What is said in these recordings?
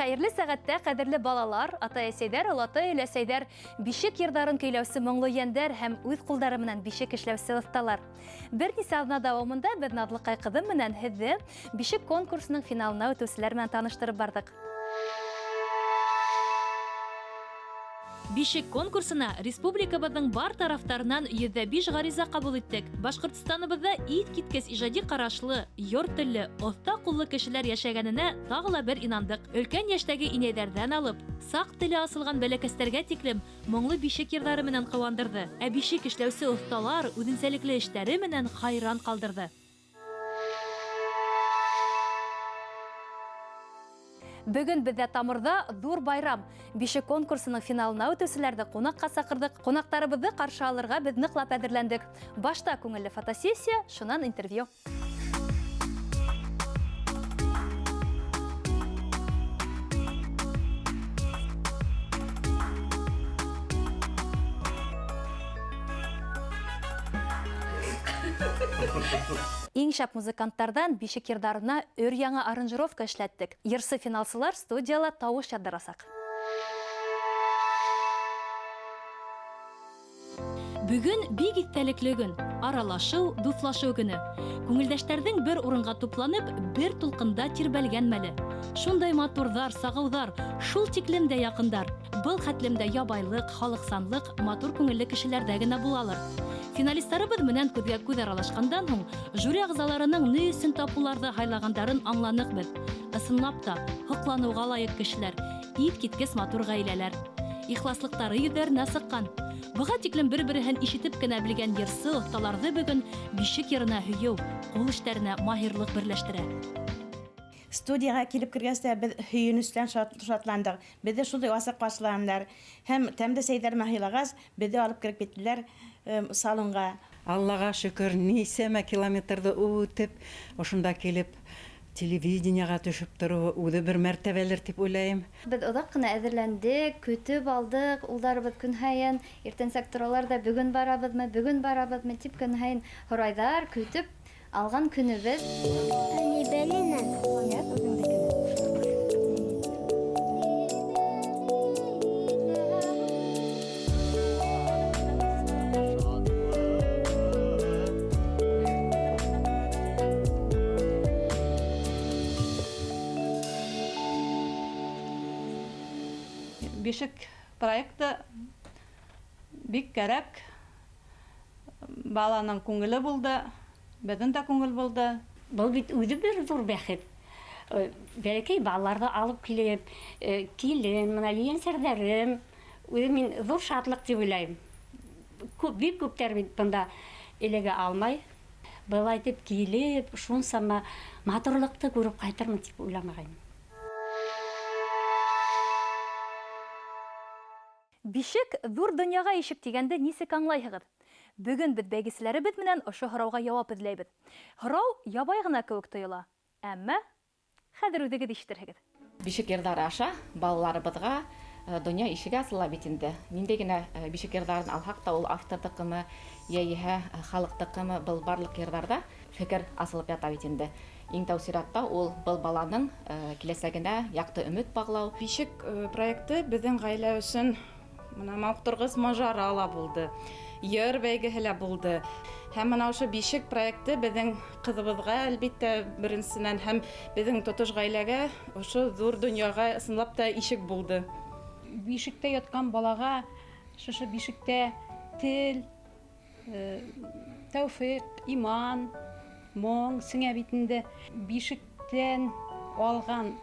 Хәерле сәғәттә, ҡәҙерле балалар, атай-әсәйҙәр, олатай-өләсәйҙәр, бишек йырҙарын көйләүсе моңло йәндәр һәм үҙ ҡулдары менән бишек эшләүсе оҫталар. Бер нисә аҙна дауамында беҙ Наҙлыҡай ҡыҙым менән һеҙҙе бишек конкурсының финалына үтеүселәр менән таныштырып барҙыҡ. Бишек конкурсына республикабыҙҙың бар тарафтарынан 105 ғариза ҡабул иттек. Башҡортостаныбыҙҙа иҫ киткес ижади ҡарашлы, йор телле, оҫта ҡуллы кешеләр йәшәгәненә тағы ла бер инандыҡ. Өлкән йәштәге инәйҙәрҙән алып, саҡ теле асылған бәләкәстәргә тиклем моңло бишек йырҙары менән ҡыуандырҙы. Ә бишек эшләүсе оҫталар үҙенсәлекле эштәре менән хайран ҡалдырҙы. Бөгөн беҙҙә Тамырҙа ҙур байрам. Бишек конкурсының финалына үтеүселәрҙе ҡунаҡҡа саҡырҙыҡ. Ҡунаҡтарыбыҙҙы ҡаршы алырға беҙ ныҡлап әҙерләндек. Башта күңелле фотосессия, шунан интервью. Иң шәп музыканттарҙан бишек йырҙарына өр-яңы аранжировка эшләттек. Йырсы финалсылар студияла тауыш яҙҙырасаҡ. Бөгөн бик иҫтәлекле көн, аралашыу, дуҫлашыу көнө. Күңелдәштәрҙең бер урынға тупланып, бер тулҡында тирбәлгән мәле. Шундай матурҙар, сағыуҙар, шул тиклем дә яҡындар. Был хәтлем дә ябайлыҡ, халыҡсанлыҡ матур күңелле кешеләрҙә генә булалыр. Финалистарыбыҙ менән күҙгә күҙ аралашҡандан һуң, жюри ағзаларының ни өсөн тап уларҙы һайлағандарын аңланыҡ беҙ. Ысынлап та, һоҡланыуға лайыҡ кешеләр, иҫ киткес матур ғаиләләр. Ихласлыҡтары йөҙҙәренә сыҡҡан. Быға тиклем бер-береһен ишетеп кенә белгән йырсы оҫталарҙы бөгөн бишек йырына һөйөү, ҡул эштәренә маһирлыҡ берләштерә. Студияға килеп кергәс тә беҙ һөйөнөстән шатландыҡ. Беҙҙе шундай асыҡ ҡаршыланылар. Һәм тәмле сәйҙәр менән һыйлағас, беҙҙе алып кереп киттеләр салонға. Аллаға шөкөр, нисәмә километрҙы үтеп, ошонда килеп телевидениеға төшөп тороуы үҙе бер мәртәбәлер тип уйлайым. Беҙ оҙаҡ ҡына әҙерләндек, көтөп алдыҡ. Улдарыбыҙ көн һайын иртәнсәк торалар ҙа, бөгөн барабыҙмы, бөгөн барабыҙмы тип көн һайын һорайҙар, көтөп алған көнөбөҙ. Бишек проекты бик кәрәк. Баланың күңеле булды, беҙҙең дә күңел булды. Был бит үҙе бер ҙур бәхет. Бәләкәй балаларҙы алып килеп, килен, мына ейәнсәрҙәрем, үҙе мин ҙур шатлыҡ тип уйлайым. Күп, бик күптәр бит бында эләгә алмай. Былай итеп килеп, шунсама матурлыҡты күреп ҡайтырмын тип уйламағайным. Бишек ҙур донъяға ишек тигәнде нисек аңлайһығыҙ? Бөгөн беҙ бәйгеселәребеҙ менән ошо һорауға яуап эҙләйбеҙ. Һорау ябай ғына кеүек тойола, әммә хәҙер үҙегеҙ ишетерһегеҙ. Бишек йырҙары аша балаларыбыҙға донъя ишеге асыла бит инде. Ниндәй генә бишек йырҙарын алһаҡ та, ул авторҙыҡымы, йә иһә халыҡтыҡымы, был барлыҡ йырҙарҙа фекер асылып ята бит инде. Иң тәү сиратта ул был баланың киләсәгенә яҡты өмөт бағлау. Бишек проекты беҙҙең ғаилә өсөн мына мауыҡтырғыс мажара ла булды, йыр бәйгеһе лә булды. Һәм мына ошо бишек проекты беҙҙең ҡыҙыбыҙға, әлбиттә, беренсенән, һәм беҙҙең тотош ғаиләгә ошо ҙур донъяға ысынлап та ишек булды. Бишектә ятҡан балаға шушы бишектә тел, тәүфиҡ, иман, моң сеңә бит инде. Бишектән алған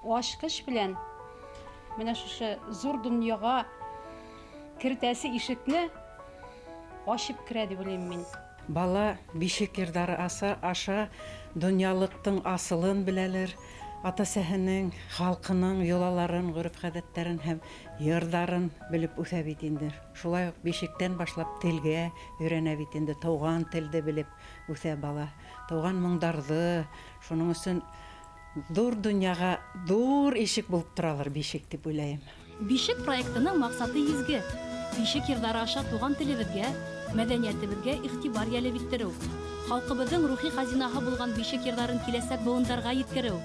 ашҡыш белән менә шушы ҙур донъяға керетәсе ишекне ачып керә дип уйлыйм мин. Бала бишек йырҙары аша донъялыҡтың асылын беләлер, ата-әсәһенең, халҡының йолаларын, ғөрөф-ғәҙәттәрен һәм йырҙарын белеп үҫә бит инде. Шулай уҡ бишектән башлап телгә өйрәнә бит инде, тыуған телде белеп үҫә бала, тыуған моңдарҙы. Шуның өсөн ҙур донъяға ҙур ишек булып торалыр бишек тип уйлайым. Бишек проектының маҡсаты изге. Бишек йырҙары аша туған телебеҙгә, мәҙәниәтебеҙгә иғтибар йәлеп иттереү. Халҡыбыҙҙың рухи хазинаһы булған бишек йырҙарын киләсәк быуындарға еткереү.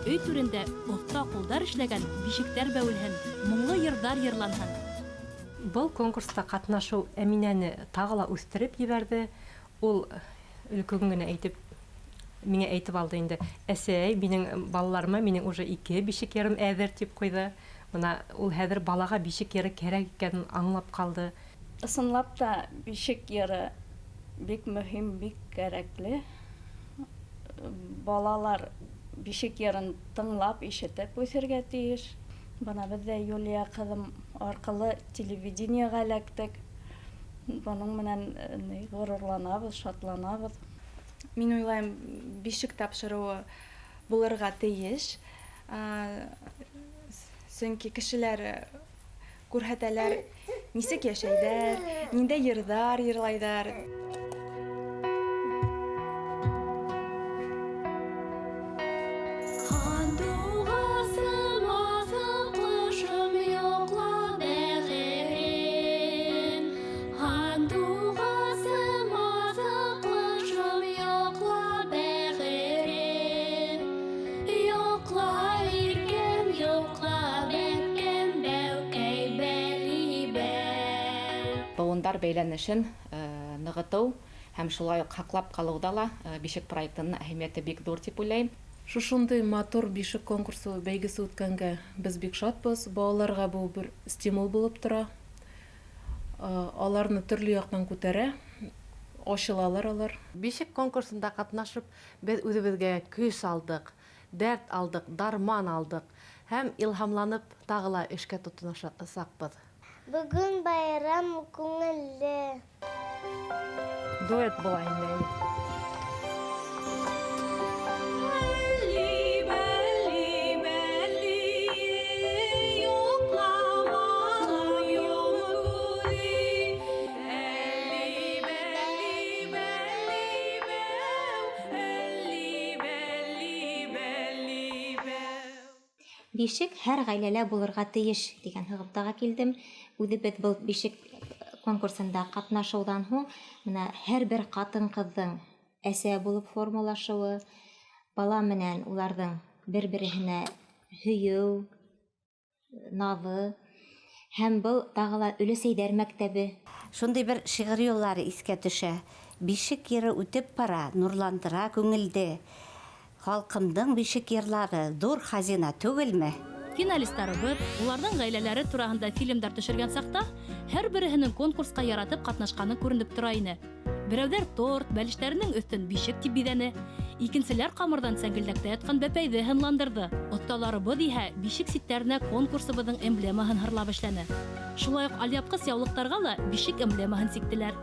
Өй түрендә оҫта ҡулдар эшләгән бишектәр бәүелһен, моңло йырҙар йырланһын. Был конкурста ҡатнашыу Әминәне тағы ла үҫтереп ебәрҙе. Ул өлкән генә әйтеп, миңә әйтеп алды инде. Әсәй, минең балаларыма минең уже 2 бишек йырым әҙер тип ҡуйҙы. Бына ул хәҙер балаға бишек йыры кәрәк икәнен аңлап ҡалды. Ысынлап та бишек йыры бик мөһим, бик кәрәкле. Балалар бишек йырын тыңлап, ишетеп үҫергә тейеш. Бына беҙ ҙә Юлия ҡыҙым арҡылы телевидениеға эләктек. Бының менән ғорурланабыҙ, шатланабыҙ. Мин уйлайым, бишек тапшырыуы булырға тейеш. Сөнки кешеләр күрһәтәләр, нисек йәшәйҙәр, ниндәй йырҙар йырлайҙар. Быуындар бәйләнешен нығытыу һәм шулай уҡ һаҡлап ҡалыуҙа ла бишек проектының әһәмиәте бик ҙур тип уйлайым. Шушындай матур бишек конкурсы бәйгесе үткәнгә беҙ бик шатбыҙ. Балаларға был бер стимул булып тора. Аларны төрлө яҡтан күтәрә, асылалар алар. Бишек конкурсында ҡатнашып, беҙ үҙебеҙгә көс алдыҡ, дәрт алдыҡ, дарман алдыҡ һәм илһамланып тағы ла эшкә тотонасаҡбыҙ. Бөгөн байрам күңелле. Дуэт була инде. Бишек һәр ғаиләлә булырға тейеш тигән һығымтаға килдем. Үҙебеҙ был бишек конкурсында ҡатнашыуҙан һуң бына һәр бер ҡатын-ҡыҙҙың әсә булып формалашыуы, бала менән уларҙың бер-береһенә һөйөү, наҙы һәм был тағы ла өләсәйҙәр мәктәбе. Шундай бер шиғыр юллары иҫкә төшә. Бишек йыры үтеп бара, нурландыра күңелде. Халҡымдың бишек йырлары ҙур хазина түгелме? Финалистарыбыҙ, уларҙың ғаиләләре тураһында фильмдар төшөргән саҡта һәр береһенең конкурсҡа яратып ҡатнашҡаны күренеп тора ине. Берәүҙәр торт, бәлештәренең өҫтөн бишек тип биҙәне, икенселәр ҡамырҙан сәңгелдәктә ятҡан бәпәйҙе һынландырҙы. Оҫталарыбыҙ иһә бишек ситтәренә конкурсыбыҙҙың эмблемаһын һырлап эшләне. Шулай уҡ алъяпҡыс яулыҡтарға ла бишек эмблемаһын сиктеләр.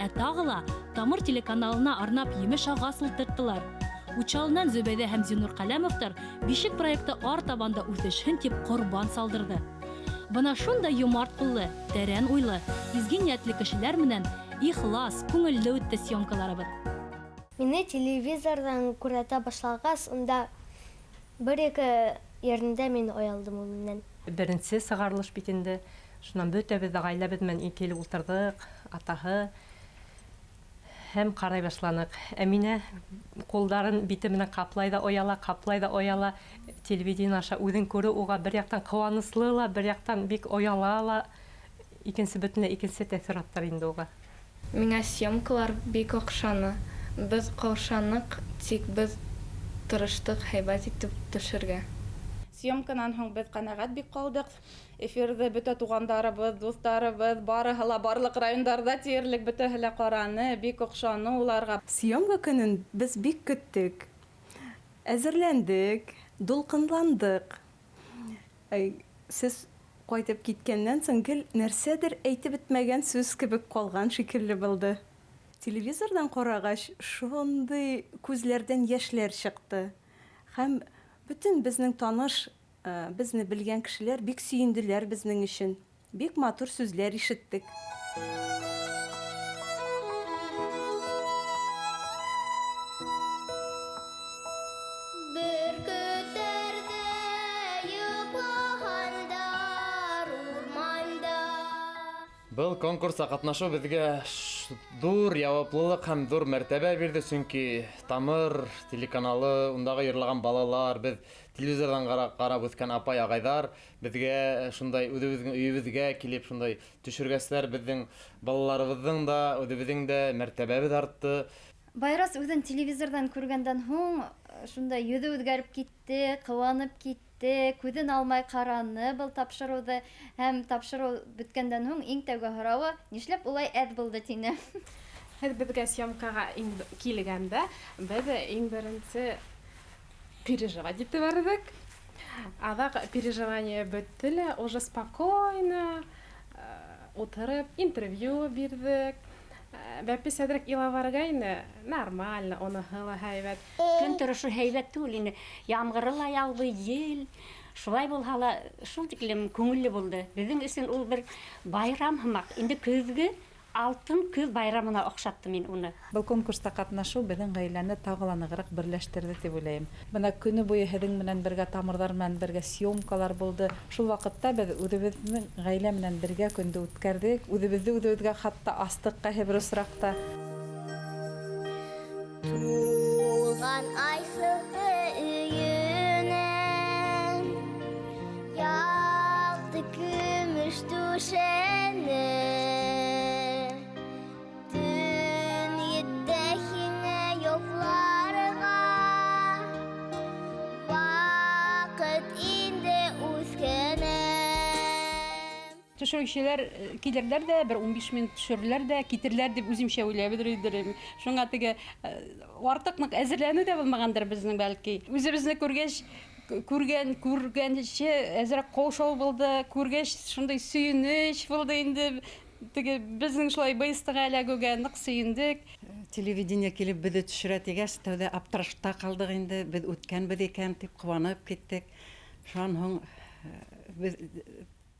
Ә тағы ла Тамыр телеканалына арнап емеш ағас ултырттылар. Учалынан Зөбәйҙә һәм Зинур Ҡәләмовтар бишек проекты артабан да үҫешһен тип ҡорбан салдырҙы. Бына шундай йомарт ҡуллы, тәрән уйлы, изге ниәтле кешеләр менән ихлас, күңелле үтте съемкаларыбыҙ. Мине телевизорҙан күрһәтә башлағас, унда бер-ике ерендә мин оялдым үҙемдән. Беренсе сығарылыш бит инде. Шунан бөтәбеҙ ҙә ғаиләбеҙ менән килеп ултырҙыҡ, атаһы һәм ҡарай башланыҡ. Әминә ҡулдарын бите менән ҡаплай ҙа ояла, ҡаплай ҙа ояла. Телевидение аша үҙен күреү уға бер яҡтан ҡыуаныслы ла, бер яҡтан бик ояла ла, икенсе бөтөнләй икенсе тәьҫораттар инде уға. Миңә съемкалар бик оҡшаны. Беҙ ҡаушаныҡ, тик беҙ тырыштыҡ һәйбәт итеп төшөргә. Съемканан һуң беҙ ҡәнәғәт бик ҡалдыҡ. Эфирҙы бөтә туғандарыбыҙ, дуҫтарыбыҙ, барыһы ла барлыҡ райондарҙа тиерлек бөтәһе лә ҡараны, бик оҡшаны уларға. Съемка көнөн беҙ бик көттөк, әҙерләндек, дулҡынландыҡ. Сез ҡайтып киткәндән һуң гел нәрсәдер әйтеп бөтмәгән сүз кебек ҡалған шикелле булды. Телевизорҙан ҡарағас, шундай күҙләрҙән йәшләр сыҡты. Һәм бөтөн беҙҙең таныш, беҙҙе белгән кешеләр бик сөйөнделәр беҙҙең өсөн. Бик матур сүҙләр ишеттек. Был конкурста ҡатнашыу беҙгә ҙур яуаплылыҡ һәм ҙур мәртәбә бирҙе, сөнки Тамыр телеканалы, ундағы йырлаған балалар, беҙ телевизорҙан ҡарап үҫкән апай ағайҙар беҙгә шундай үҙебеҙҙең өйөбөҙгә килеп шундай төшөргәстәр, беҙҙең балаларыбыҙҙың да, үҙебеҙҙең дә мәртәбәбеҙ артты. Байрас үҙен телевизорҙан күргәндән һуң шундай йөҙө үҙгәреп китте, ҡыуанып китте, күҙен алмай ҡараны был тапшырыуҙы, һәм тапшырыу бөткәндән һуң иң тәүге һорауы: нишләп улай әҙ булды, тине. Һеҙ беҙгә съемкаға килгәндә беҙ иң беренсе переживать итеп барҙыҡ. Аҙаҡ переживание бөттө лә, уже спокойно ултырып интервью бирҙек. Бәпес әҙерәк илап барғайны, нормально, уныһы ла һәйбәт. Көн торошо һәйбәт түгел ине. Ямғыры ла яуҙы, ел. Шулай булһа ла шул тиклем күңелле булды. Беҙҙең өсөн ул бер байрам һымаҡ. Инде көҙгө алтын көҙ байрамына оҡшаттым мин уны. Был конкурста ҡатнашыу беҙҙең ғаиләне тағы ла нығыраҡ берләштерҙе тип уйлайым. Бына көнө буйы һеҙҙең менән бергә, тамырҙар менән бергә съемкалар булды. Шул ваҡытта беҙ үҙебеҙҙең ғаилә менән бергә көндө үткәрҙек. Үҙебеҙҙе үҙебеҙгә хатта астыҡ ҡайһы бер осраҡта. Тулған ай сыҡты өйөнән, яҡты көмөш түшәне. Төшөрөүселәр килерләр ҙә, бер 15 минут төшөрөләр ҙә, китерләр тип үҙемсә уйлай белерҙем. Шуңа теге артыҡ ныҡ әҙерләнеү ҙә булмағандыр беҙҙең бәлки. Үҙебеҙҙе күргәс, күргәнсе әҙерәк ҡаушау булды, күргәс шундай сөйөнөс булды инде. Теге беҙҙең шулай быйыстыға эләгеүгә ныҡ сөйөндөк. Телевидение килеп беҙҙе төшөрә тигәс, тәүҙә аптырашта ҡалдыҡ инде, беҙ үткәнбеҙ икән тип ҡыуанып киттек. Шунан һуң беҙ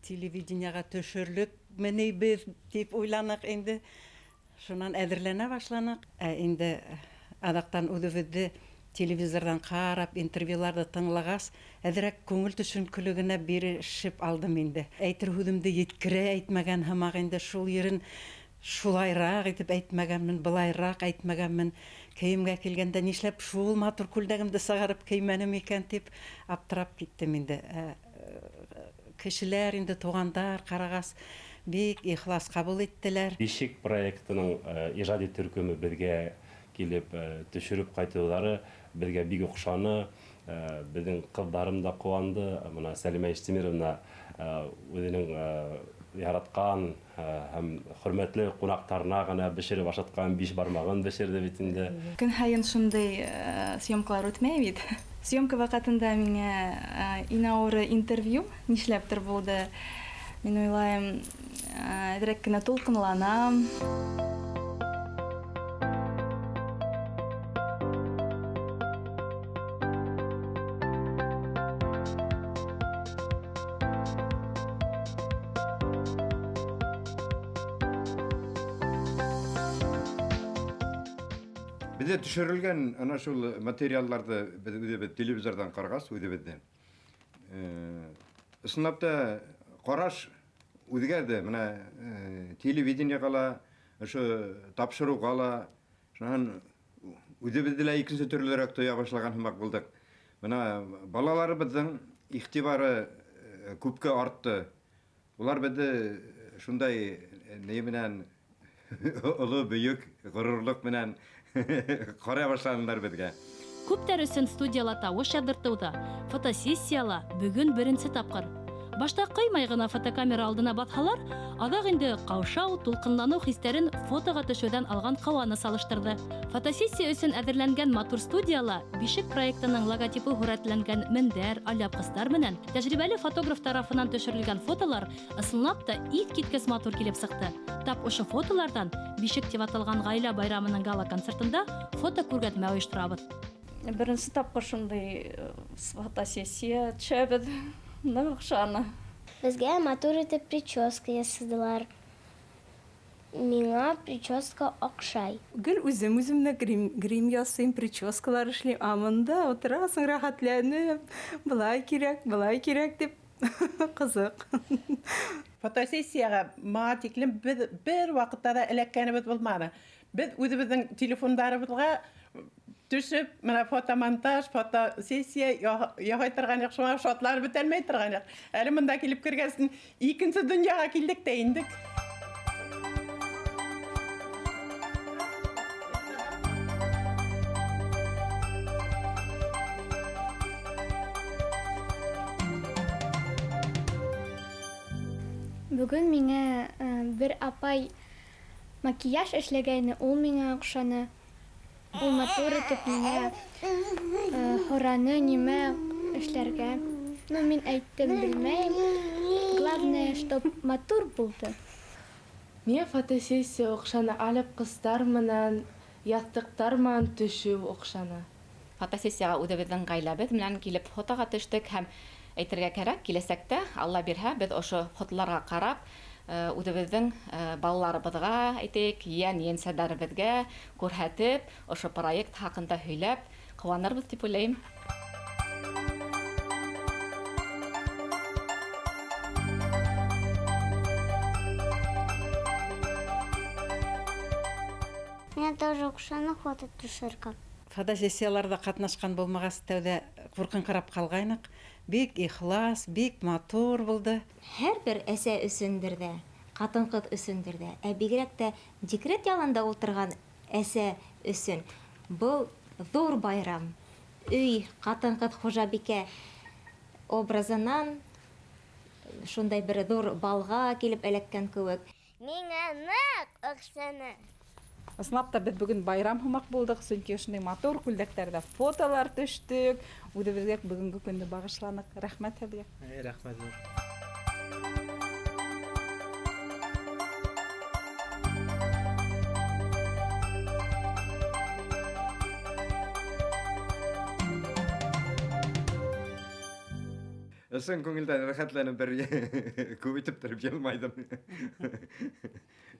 телевидениеға төшөрлөкме ни беҙ тип уйланыҡ инде. Шунан әҙерләнә башланыҡ. Ә инде аҙаҡтан үҙебеҙҙе телевизорҙан ҡарап, интервьюларҙы тыңлағас, әҙерәк күңел төшөнкөлөгөнә бирешеп алдым инде. Әйтер һүҙемде еткерә әйтмәгән һымаҡ инде, шул ерен шулайыраҡ итеп әйтмәгәнмен, былайыраҡ әйтмәгәнмен. Кейемгә килгәндә нишләп шул матур күлдәгемде сығарып кеймәнем икән тип аптырап киттем инде. Кешеләр инде, туғандар ҡарағас бик ихлас ҡабул иттеләр. Бишек проектының ижади төркөмө беҙгә килеп төшөрөп ҡайтыуҙары беҙгә бик оҡшаны. Беҙҙең ҡыҙҙарым да ҡыуанды. Бына Сәлимә Иштимировна үҙенең яратҡан һәм хөрмәтле ҡунаҡтарына ғына бешереп ашатҡан биш бармағын бешерҙе бит инде. Көн һайын шундай съемкалар үтмәй бит. Съемка ваҡытында миңә иң ауыры интервью нишләптер булды. Мин уйлайым, әҙерәк кенә тулҡынланам. Беҙҙә төшөрөлгән ана шул материалларҙы беҙ үҙебеҙ телевизорҙан ҡарағас үҙебеҙҙе. Ысынлап та ҡараш үҙгәрҙе. Бына телевидениеға ла, ошо тапшырыуға ла, шунан үҙебеҙҙе лә икенсе төрлөрәк тоя башлаған һымаҡ булдыҡ. Бына балаларыбыҙҙың иғтибары күпкә артты. Улар беҙҙе шундай ни менән оло бөйөк ғорурлыҡ менән ҡарай башланылар беҙгә. Күптәр өсөн студияла тауыш яҙҙыртыуҙа, фотосессияла бөгөн беренсе тапҡыр. Башта ҡыймай ғына фотокамера алдына баҫһалар, аҙаҡ инде ҡаушау, тулҡынланыу хистәрен фотоға төшөүҙән алған ҡыуаныс алыштырҙы. Фотосессия өсөн әҙерләнгән матур студияла Бишек проектының логотипы һүрәтләнгән мендәр, алъяпҡыстар менән тәжрибәле фотограф тарафынан төшөрөлгән фотолар ысынлап та иҫ киткес матур килеп сыҡты. Тап ошо фотоларҙан Бишек тип аталған ғаилә байрамының гала-концертында фото күргәҙмә ойошторабыҙ. Беренсе тапҡыр шундай фотосессия төшәбеҙ. Ныҡ оҡшаны. Беҙгә матур итеп прическа яһадылар. Миңа прическа оҡшай. Гел үзем үземне грим ясыйм, прическалар эшлим. Ә монда утырасың рәхәтләнеп, былай кирәк, былай кирәк дип. Ҡыҙыҡ. Фотосессияға моңа тиклем беҙ бер ваҡытта ла эләккәнебеҙ булманы. Беҙ үҙебеҙҙең телефондарыбыҙға төшөп, менә фотомонтаж, фотосессия яһай торған юҡ, шуңа шатланып бөтәлмәй торған юҡ. Әле мында килеп кергәс, икенсе донъяға килдек тә индек. Бөгөн миңә бер апай макияж эшләгәйне, ул миңә оҡшаны. Ул матур итеп миңә һораны нимә эшләргә. Ну, мин әйттем, белмәйем. Главное, чтоб матур булды. Миңә фотосессия оҡшаны, алып ҡыҙҙар менән, яҫтыҡтар менән төшөү оҡшаны. Фотосессияға үҙебеҙҙең ғаиләбеҙ менән килеп фотоға төштөк һәм әйтергә кәрәк, киләсәктә Алла бирһә, беҙ ошо фотоларға ҡарап, үҙебеҙҙең балаларыбыҙға, әйтәйек, ейән-ейәнсәләребеҙгә күрһәтеп, ошо проект хаҡында һөйләп, ҡыуанырбыҙ тип уйлайым. Миңә тоже оҡшаны фото төшөргә. Фотосессияларҙа ҡатнашҡан булмағас, тәүҙә ҡурҡынҡырап ҡалғайныҡ. Бик ихлас, бик матур булды. Һәр бер әсә өсөндөр ҙә, ҡатын-ҡыҙ өсөндөр ҙә, ә бигерәк тә декрет ялында ултырған әсә өсөн был ҙур байрам. Өй, ҡатын-ҡыҙ, хужабикә образынан шундай бер ҙур балға килеп эләккән кеүек. Миңә ныҡ оҡшаны. Ысынлап та беҙ бөгөн байрам һымаҡ булдыҡ, сөнки ошондай матур күлдәктәрҙә фотолар төштөк, үҙебеҙгә бөгөнгө көндө бағышланыҡ. Рәхмәт һеҙгә. Рәхмәт ҙур. Ысын күңелдән рәхәтләнеп бер күп итеп тороп йылмайҙым.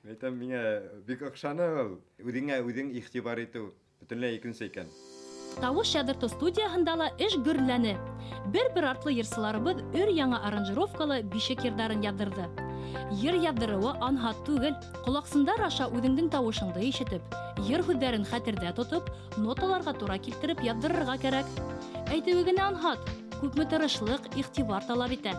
Әйтәм, миңә бик оҡшаны ул. Үҙеңә үҙең иғтибар итеү бөтөнләй икенсе икән. Тауыш яҙыртыу студияһында ла эш гөрләне. Бер-бер артлы йырсыларыбыҙ өр-яңы аранжировкалы бишек йырҙарын яҙҙырҙы. Йыр яҙҙырыуы анһат түгел. Ҡолаҡсындар аша үҙеңдең тауышыңды ишетеп, йыр һүҙҙәрен хәтерҙә тотоп, ноталарға тура килтереп яҙҙырырға кәрәк. Әйтеүе генә анһат, күпме тырышлыҡ, иғтибар талап итә.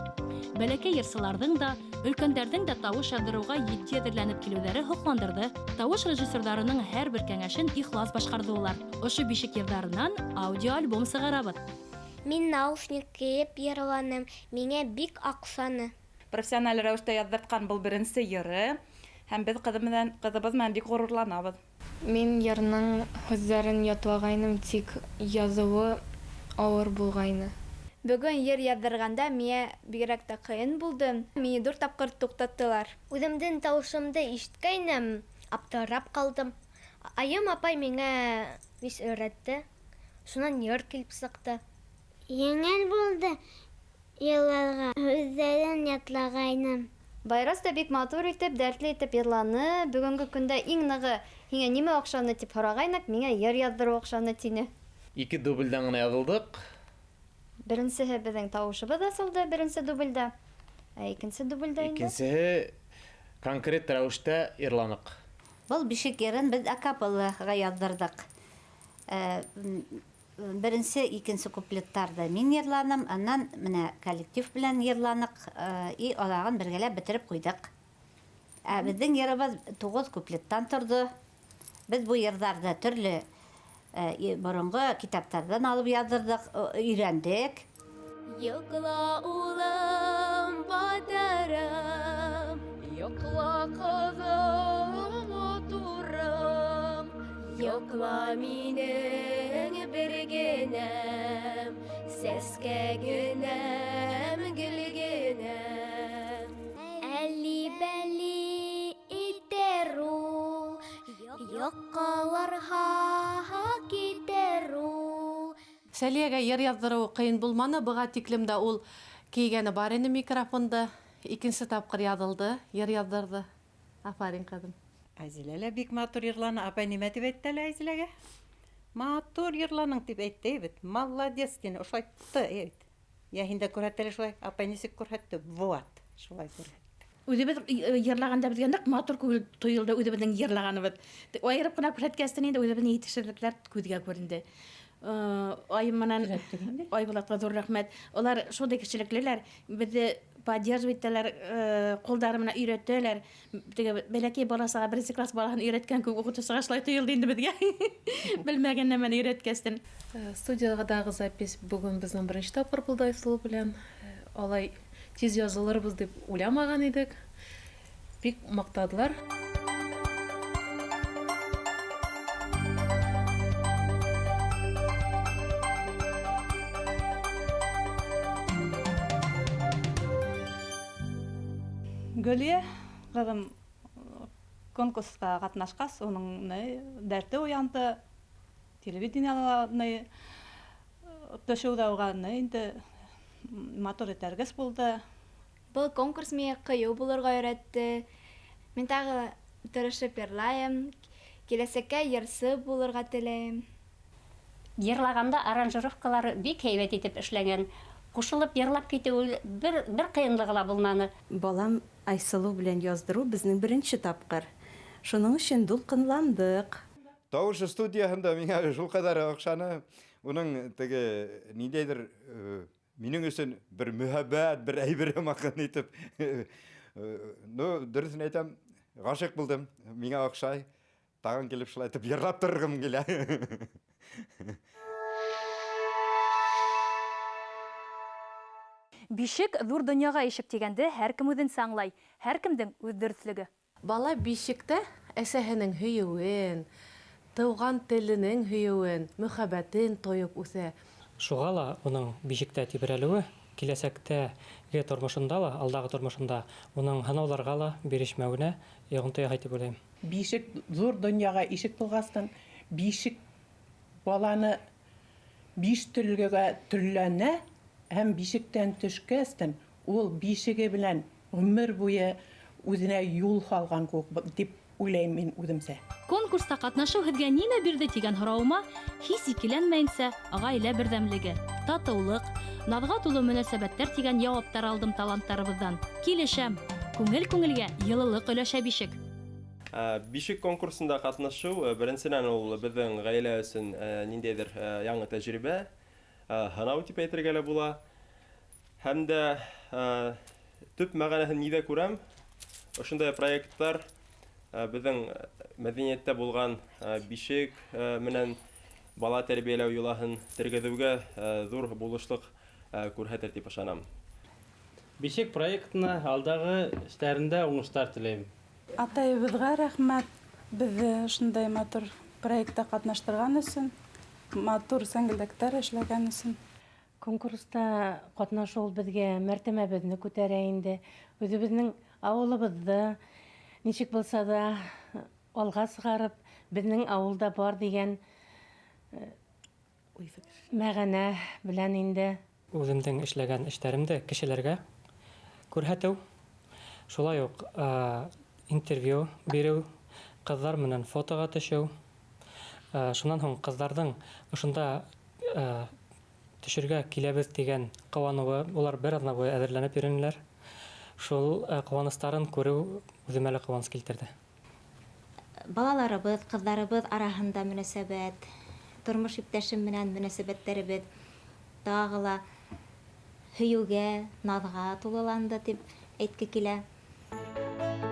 Бәләкәй йырсыларҙың да, өлкәндәрҙең дә тауыш яҙҙырыуға етди әҙерләнеп килеүҙәре һоҡландырҙы. Тауыш режиссерҙарының һәр бер кәңәшен ихлас башҡарҙы улар. Ошо бишек йырҙарынан аудиоальбом сығарабыҙ. Мин наушник кейеп йырланым, миңә бик оҡшаны. Профессиональ рәүештә яҙҙыртҡан был беренсе йыры, һәм беҙ ҡыҙыбыҙ менән бик ғорурланабыҙ. Мин йырның һүҙҙәрен ятлағайным, тик яҙыуы ауыр булғайны. Бөгөн йыр яҙҙырғанда миңә бигерәк тә ҡыйын булды. Мине 4 тапҡыр туҡтаттылар. Үҙемдең тауышымды ишеткәйнем, аптырап ҡалдым. Айым апай миңә вис өйрәтте. Шунан йыр килеп сыҡты. Еңел булды йырларға, һүҙҙәрен ятлағайным. Байрас та бик матур итеп, дәртле итеп йырланы. Бөгөнгө көндә иң нығы һиңә нимә оҡшаны тип һорағайныҡ, миңә йыр яҙҙырыу оҡшаны тине. 2 дублдән генә яҙылдыҡ. Беренсеһе беҙҙең тауышыбыҙ асылды, беренсе дублдә. Ә икенсе дублдә инде? Икенсеһе конкрет рәүештә йырланыҡ. Был бишек йырын беҙ акапеллаға яҙҙырҙыҡ. Беренсе, икенсе куплеттарҙы мин йырланым, аннан менә коллектив белән йырланыҡ, и алағын бергәләп бөтөрөп ҡуйҙыҡ. Ә беҙҙең йырыбыҙ 9 куплеттан торҙо. Беҙ бу йырҙарҙы төрлө боронғо китаптарҙан алып яҙҙырҙыҡ, өйрәндек. Йоҡла, улым, батырым, йоҡла, ҡыҙым, матурым, йоҡла минең бер генәм, сәскә генәм, гөл генәм. Әлли-бәлли итер ул, йоҡларға китер ул. Сәлиәгә йыр яҙҙырыуы ҡыйын булманы, быға тиклем дә ул кейгәне бар ине микрофонды. Икенсе тапҡыр яҙылды, йыр яҙҙырҙы. Афарин, ҡыҙым. Айзилә лә бик матур йырланы. Апай нимә тип әйтте әле Айзиләгә? Матур йырланың тип әйтте бит. Молодец тине, ошайтты бит. Йә һин дә күрһәт әле шулай. Апай нисек күрһәтте? Вот, шулай күрһәтте. Үҙебеҙ йырлағанда беҙгә ныҡ матур күңел тойолдо үҙебеҙҙең йырлағаныбыҙ. Айырып ҡына күрһәткәстен инде үҙебеҙҙең етешһеҙлектәр күҙгә күренде. Айым менән Айбулатҡа ҙур рәхмәт. Улар шундай кешелеклеләр, беҙҙе поддерживать итәләр, ҡулдары менән өйрәтәләр. Теге бәләкәй бала саға беренсе класс балаһын өйрәткән кеүек уҡытыусыға шулай тойолдо инде беҙгә. Белмәгән нәмәне өйрәткәстен. Студиядагы запись бөгөн беҙҙең беренсе тапҡыр булды Айһылыу белән. Алай тиҙ язылырбыҙ тип уйламаған идек. Бик маҡтадылар. Гөлиә ҡыҙым конкурсҡа ҡатнашҡас, уның дәрте уянды, телевидениела төшөү ҙә уға инде матур этәргес булды. Был конкурс миңә ҡыйыу булырға өйрәтте. Мин тағы тырышып йырлайым, киләсәккә йырсы булырға теләйем. Йырлағанда аранжировкалары бик һәйбәт итеп эшләгән. Ҡушылып йырлап китеү бер ҡыйынлығы ла булманы. Балам Айсылыу белән яҙҙырыу беҙҙең беренсе тапҡыр. Шуның өсөн дулҡынландыҡ. Тауыш студияһында миңа шул ҡәҙәр оҡшаны. Уның теге ниндәйҙер минең өсөн бер мөхәббәт, бер әйбер һымаҡ итеп. Ну, дөрөҫөн әйтәм, ғашиҡ булдым. Миңа оҡшай. Тағын килеп шулай итеп йырлап торғом килә. Бишек ҙур донъяға ишек тигәнде һәр кем үҙенсә аңлай, һәр кемдең үҙ дөрөҫлөгө. Бала бишектә әсәһенең һөйөүен, тыуған теленең һөйөүен, мөхәббәтен тойоп үҫә. Шуға ла уның бишектә тибрәлеүе киләсәктәге тормошонда ла, алдағы тормошонда уның һынауларға ла бирешмәүенә йоғонто яһай тип уйлайым. Бишек ҙур донъяға ишек булғастан, бишек баланы биш төрлөгә төрләнә. Һәм бишектән төшкәстән ул бишеге белән ғүмер буйы үҙенә юл һалған кеүек тип уйлайым мин үҙемсә. Конкурста ҡатнашыу һеҙгә нимә бирҙе тигән һорауыма һис икеләнмәйенсә ғаилә берҙәмлеге, татыулыҡ, наҙға тулы мөнәсәбәттәр тигән яуаптар алдым таланттарыбыҙҙан. Килешәм, күңел күңелгә йылылыҡ өләшә бишек. Бишек конкурсында ҡатнашыу беренсенән ул беҙҙең ғаилә өсөн ниндәйҙер яңы тәжрибә, һынау тип әйтергә лә була. Һәм дә төп мәғәнәһен ниҙә күрәм? Ошондай проекттар беҙҙең мәҙәниәттә булған бишек менән бала тәрбиәләү йолаһын тергеҙеүгә ҙур булышлыҡ күрһәтер тип ышанам. Бишек проектына алдағы эштәрендә уңыштар теләйем. Атайыбыҙға рәхмәт, беҙҙе ошондай матур проектта ҡатнаштырған өсөн, матур сәңгелдәктәр эшләгән өсөн. Конкурста ҡатнашыу беҙгә мәртәбәбеҙҙе күтәрә инде. Үҙебеҙҙең ауылыбыҙҙы нисек булса да алға сығарып, беҙҙең ауылда бар тигән мәғәнә белән инде. Үҙемдең эшләгән эштәремде кешеләргә күрһәтеү, шулай уҡ интервью биреү, ҡыҙҙар менән фотоға төшөү. Шунан һуң ҡыҙҙарҙың ошонда төшөргә киләбеҙ тигән ҡыуаныуы, улар бер аҙна буйы әҙерләнеп йөрөнөләр. Шул ҡыуаныстарын күреү үҙемә лә ҡыуаныс килтерҙе. Балаларыбыҙ, ҡыҙҙарыбыҙ араһында мөнәсәбәт, тормош иптәшем менән мөнәсәбәттәребеҙ тағы ла һөйөүгә, наҙға тулыланды тип әйтке килә.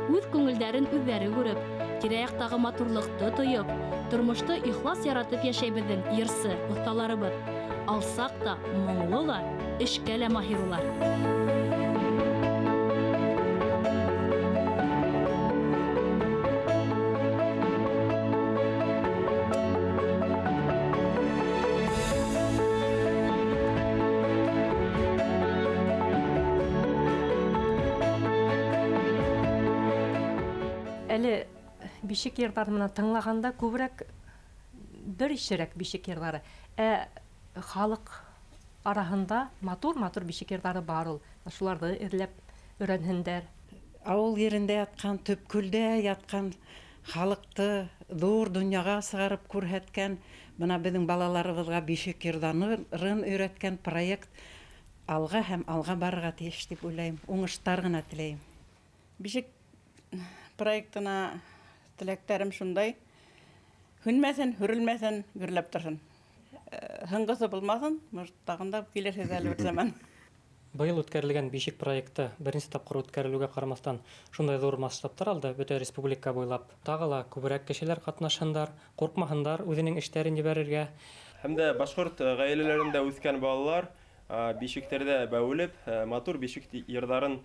Үҙ күңелдәрен үҙҙәре күреп, тирә-яҡтағы матурлыҡты тойоп, тормошто ихлас яратып йәшәй беҙҙең йырсы оҫталарыбыҙ. Алсаҡ та, моңло ла, эшкә лә маһир улар. Әле бишек йырҙарын менән тыңлағанда күберәк бер ишерәк бишек йырҙары. Ә халыҡ араһында матур-матур бишек йырҙары бар ул. Шуларҙы эҙләп өйрәнһендәр. Ауыл ерендә ятҡан, төпкөлдә ятҡан халыҡты ҙур донъяға сығарып күрһәткән, бына беҙҙең балаларыбыҙға бишек йырҙарын өйрәткән проект алға һәм алға барырға тейеш тип уйлайым. Уңыштар ғына теләйем. Бишек проектына теләктәрем шундай: һүнмәҫен, һүрелмәҫен, гөрләп торһон. Һуңғыһы булмаһын, может, тағын да килерһегеҙ әле бер заман. Быйыл үткәрелгән Бишек проекты беренсе тапҡыр үткәрелеүгә ҡарамаҫтан шундай ҙур масштабтар алды бөтә республика буйлап. Тағы ла күберәк кешеләр ҡатнашһындар, ҡурҡмаһындар үҙенең эштәрен ебәрергә. Һәм дә башҡорт ғаиләләрендә үҫкән балалар бишектәрҙә бәүелеп, матур бишек йырҙарын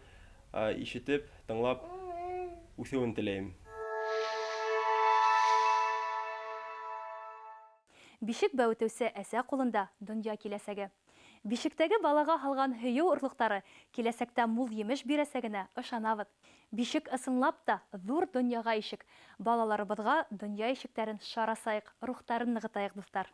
ишетеп, тыңлап үҫеүен теләйем. Бишек бәүетеүсе әсә ҡулында донъя киләсәге. Бишектәге балаға һалған һөйөү орлоҡтары киләсәктә мул емеш бирәсәгенә ышанабыҙ. Бишек ысынлап та ҙур донъяға ишек. Балаларыбыҙға донъя ишектәрен шар асайыҡ, рухтарын нығытайыҡ, дуҫтар.